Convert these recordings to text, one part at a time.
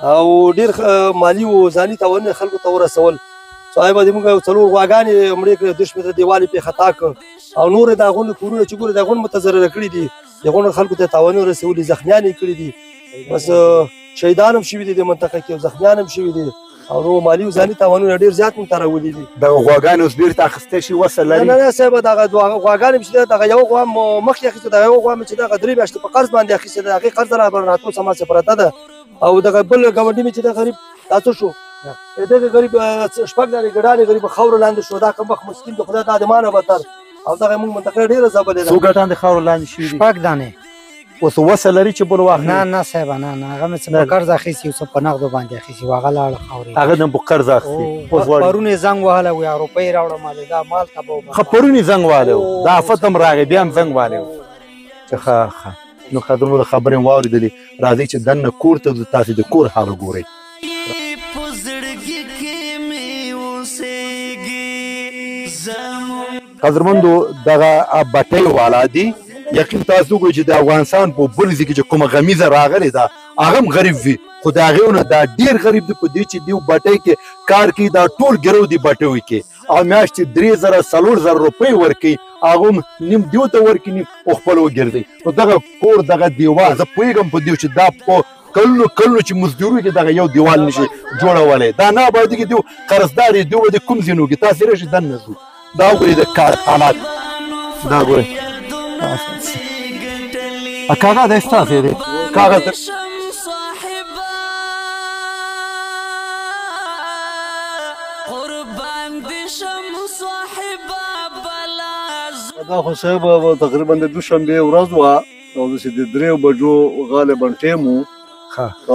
او ډېر مالي او ځاني تاوانونه خلکو ته ورسول. صاحب دې موږ یو څلور غواګانې مړې کړې، 30 متره دیوال یې پرې خطا کړ او نور د هغو کورونه چې ګورې د هغو متضرره کړي دي، د هغو خلکو ته تاوانونه رسولي، زخمیان یې کړي دي. بس شهیدان هم شوي دي دې منطقه کې، زخمیان هم شوي دي او نو مالي او ځاني تاوانونه ډېر زیات موږ ته راولي دي. دغه غواګانې اوس بېرته اخیستی شي، وسه لري؟ نه نه صاحب، دغه دوه غواګانې چې دغه یو غوا مو مخکې اخیستې، دغه یو غوا مې چې دغه 3 میاشتې په قرض باندې اخیستې ده، هغې قرض راتلو سما څه پرته ده. او دغه بل ګاونډي مې چې ده غریب دا څه شو، دغه غریب 6 دانې ګډانې غریب خاورو لاندې شو، دا کوم وخت مسکین د خدای دا د مانه بتر. او دغه موږ منطقه ډېره ځپلې ده. څو ګټان د خاورو لاندې شوي دي؟ 6 دانې. اوس وسه لري چې بل واخلي؟ نه نه صاحب، نه نه، هغه مې څه په قرض اخیستي او څه په نغدو باندې اخیستي، هغه لاړه خاورې. هغه د په قرض اخیستي. اوس غواړي. پرون یې زنګ وهلی و، یا روپۍ راوړه مالې دا مال تباه ښه، پرون یې زنګ وهلی و، دا آفت هم راغی بیا هم زنګ وهلی و چې ښه ښه. نو قدرمنو خبرې مو واورېدلې، راځئ چې دننه کور ته ځو، تاسې د کور حال وګورئ. قدرمندو دغه بټۍ والا دي، یقین تاسو وګورئ چې د افغانستان په بل ځای کې چې کومه غمیزه راغلې ده هغه هم غریب وي، خو د هغې نه دا ډېر غریب دی. په دې چې دیو بټۍ کې کار کوي، دا ټول ګرو دي بټیو کې، او میاشتې 3000 4000 روپۍ ورکوي، هغه هم نیم دیو ته ورکوي نیم او خپل وګرځي. نو دغه کور دغه دیوال زه پوهېږم په دیو چې دا په کلونو کلونو چې مزدورو کې دغه یو دیوال نشي جوړولی، دا نه آبادي کې دیو قرضدار یې، دیو به د کوم ځینو کې تاسې راشئ دننه ځو. دا وګورئ د کار حالات، دا ګورئ کاغذ دی ستاسې دی کاغذ. دا خو صاحب تقریبا د دوشنبې ورځ وه او داسې د 3 بجو غالبا ټایم و.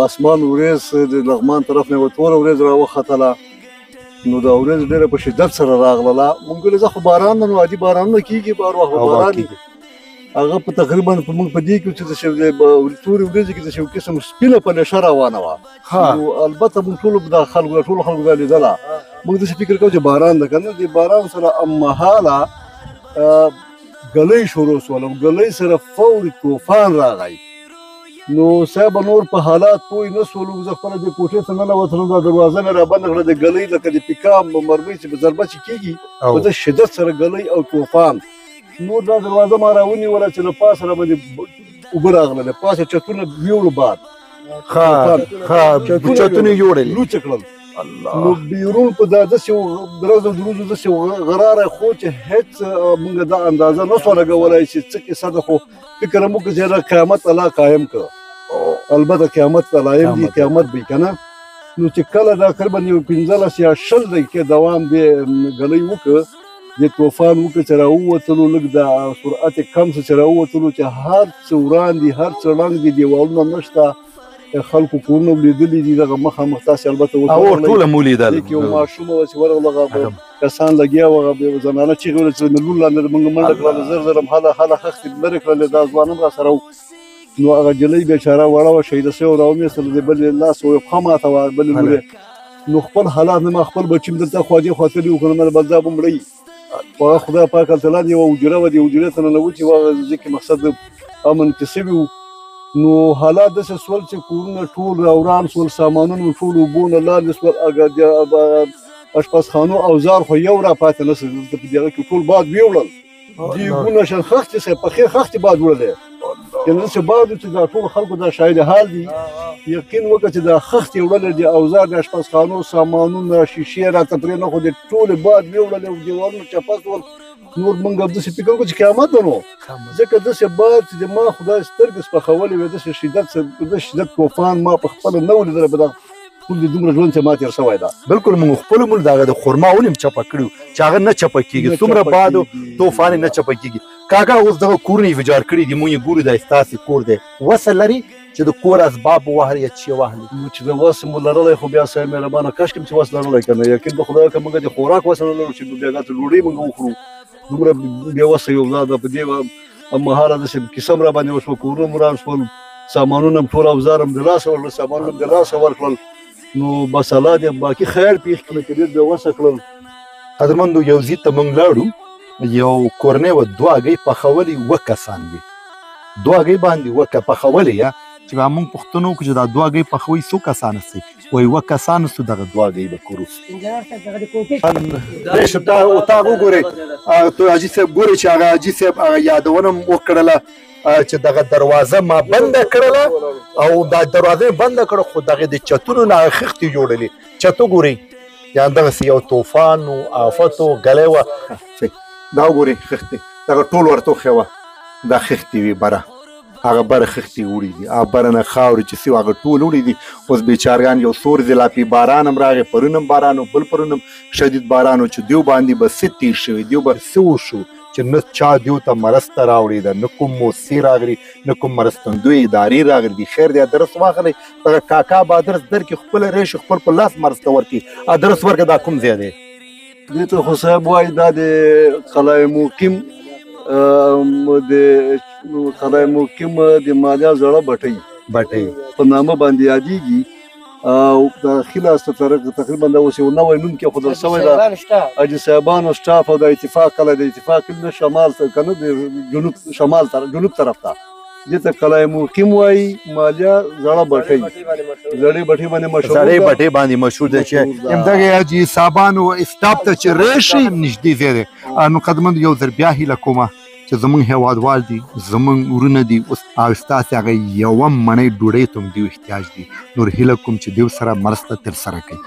اسمان ورېځ د لغمان طرف نه یوه توره ورېځ راوختله، نو دا ورېځ ډېره په شدت سره راغلله. مونږ ویل ځه خو باران ده، نو عادي بارانونه کېږي، هر وخت به باران وي. هغه په تقریبا په موږ په دې کې چې داسې تورې ورېځې کې داسې یو قسم سپینه پلېشه روانه وه. نو البته موږ ټولو دا خلکو ټولو خلکو دا لیدله، موږ داسې فکر کوو چې باران ده، که نه د باران سره هممهاله ګلۍ شروع سول او ګلۍ سره فوري طوفان راغی. نو صاحب نور په حالات پوه نه سولو. زه خپله د کوټې ته ننوتلم، دا دروازه مې رابنده کړه، د ګلۍ لکه د پیکا مرمۍ چې په ضربه چې کېږي په داسې شدت سره ګلۍ او طوفان. نور دا دروازه ما راونیوله چې له پاسه راباندې اوبه راغلې، له پاسه چتونه ویوړو باد. ښه ښه، چتونه یې یوړل، لوڅ کړل. نو بیرون په دا داسې درځ او دروځو داسې غراره خو چې هېڅ موږ دا اندازه نه سوه لګولی چې څه کیسه ده. خو فکر مو وکړ چې دا قیامت الله قایم کړ، البته قیامت لایم دی، قیامت به که نه. نو چې کله دا تقریبا یو 15 یا 20 دقیقې دوام دې ګلۍ وکړ، دې طوفان وکړ چې راووتلو، لږ د سرعت یې کم سو چې راووتلو، چې هر څه وران دي، هر څه ړنګ دي، دیوالونه نشته، خلکو کورونه لیدلي دي. دغه مخامخ تاسې البته او ټوله مو لیدل. دې کې یو ماشوم وه چې ورغله، هغه کسان لګیا وه، هغه زنانه چیغې وهلې چې مې لور لاندې موږ منډه کړله، زر زر هم هله هله خښتې لرې کړلې، دا ځوان هم راسره و. نو هغه جلۍ بېچاره وړه وه، شهیده سوې وه، راومېستله، د بلې لاس و یې پښه ماته وه، بلې لور یې. نو خپل حالات نه ما خپل بچي مې دلته خوا دې خوا تللي وو، که نه مې بل ځای به مړه وي. خو هغه خدای پاک هلته لاندې یوه حجره وه، دې حجرې ته ننوتي وه، هغه ځای کې مقصد امن کې سوي وو. نو حالات داسې سول چې کورونه ټول راوران سول، سامانونه مو ټول اوبو نه لاندې سول، اګر د اشپزخانو اوزار خو یو را پاتې نه سو، دلته په دغه کې ټول باد ویوړل، دیګونه شل خښتې سه پخې خښتې باد وړلې. یعنې داسې باد و چې دا ټول خلکو دا شاهد حال دي، یقین وکړه چې دا خښتې وړلې دي، اوزار د اشپزخانو سامانونه شیشې راته پرې نه ښودې، ټولې باد ویوړلې او دیوالونه چپه سول. نور موږ داسې فکر وکړو چې قیامت ده، نو ځکه داسې باد چې د ما خدای سترګې سپخولې وې، داسې شدت داسې شدت طوفان ما په خپله نه و لیدلی په دغه ټول دې دومره ژوند چې ما تېر شوی ده. بالکل موږ خپلو موږ دغه د خرما ونې هم چپه کړي وو چې هغه نه چپه کېږي، څومره باد او طوفان یې نه چپه کېږي. کاکا اوس دغه کورونه یې ویجاړ کړي دي، موږ یې ګورو دا ستاسې کور دی، وسه لري چې د کور اسباب ووهل یا چې واخلي؟ نو چې د وس مو لرلی خو بیا صاحب مهربانه کاش کې چې وس لرلی که نه، یقین به خدای که موږ د خوراک وسه نه لرو چې بیا داسې ډوډۍ موږ وخورو، دومره بې وسه یو دا په دې مهاله داسې کیسه هم راباندې وشوه، کورونه هم وران شول، سامانونه هم ټول اوزار هم د لاسه ورکړل، سامانونه هم د لاسه ورکړل. نو بس الله دې باقي خیر پېښ کړي چې ډېر بې وسه کړل. قدرمندو یو ځای ته موږ لاړو، یو کورنۍ وه، دوه هګۍ پخولې، اووه کسان وي، دوه هګۍ باندې اووه پخولې یا چې چې به موږ پوښتنه وکړو چې دا دوه هګۍ پخوي څو کسان سي، وایي اووه کسان سو، دغه دوه هګۍ به کورو. راشم تا اتاق وګورئ، ته حاجي صاحب ګورئ چې هغه حاجي صاحب هغه یادونه م وکړله چې دغه دروازه ما بنده کړله او دا دروازه مې بنده کړه، خو دغه د چتونو نه هغه خښتې جوړلې. چت وګورئ، یعنې دغسې یو طوفان و، آفت و، ږلی وه. دا وګورئ خښتې، دغه ټول ورته وښیوه، دا خښتې وې بره، هغه بره خښتې وړي دي، هغه بره نه خاورې چې څه وه هغه ټول وړي دي. اوس بیچارګان یو څو ورځې لا پې باران هم راغی، پرون هم باران و، بل پرون هم شدید باران و، چې دیو باندې به څه تېر شوي، دیو به څه وشو چې نه چا دیو ته مرسته راوړې ده، نه کوم موسسې راغلي، نه کوم مرستندوی ادارې راغلي دي. خیر دی، ادرس واخلئ، دغه کاکا به ادرس درکړي، خپله راشي خپل په لاس مرسته ورکړي. ادرس ورکړه، دا کوم ځای دی؟ دې ته خو صاحب وایي دا د قلعه مقیم، د قلعه مقیم د مالیا زړه بټۍ بټۍ په نامه باندې یادېږي. او د ښي لاس ته تقریبا دا اوس یو نوی نوم کېښودل شوی ده، حاجي صاحبانو سټاف او د اتفاق کلی، د اتفاق کلی نه شمال ته که نه د جنوب شمال ته، جنوب طرف ته، دې ته قلعه مقیم وایي. مالیا زړه بټۍ، زړې بټۍ باندې مشهور زړې بټۍ باندې مشهور دی چې همدغه حاجي صاحبانو سټاف ته چې راشي نږدې ځای دی. نو قدرمن یو ځل بیا هیله کومه چې زمونږ هیوادوال دي، زمونږ ورونه دي، اوس او ستاسې هغه یوه مڼۍ ډوډۍ ته هم دیو احتیاج دي. نور هیله کوم چې دیو سره مرسته ترسره کړئ.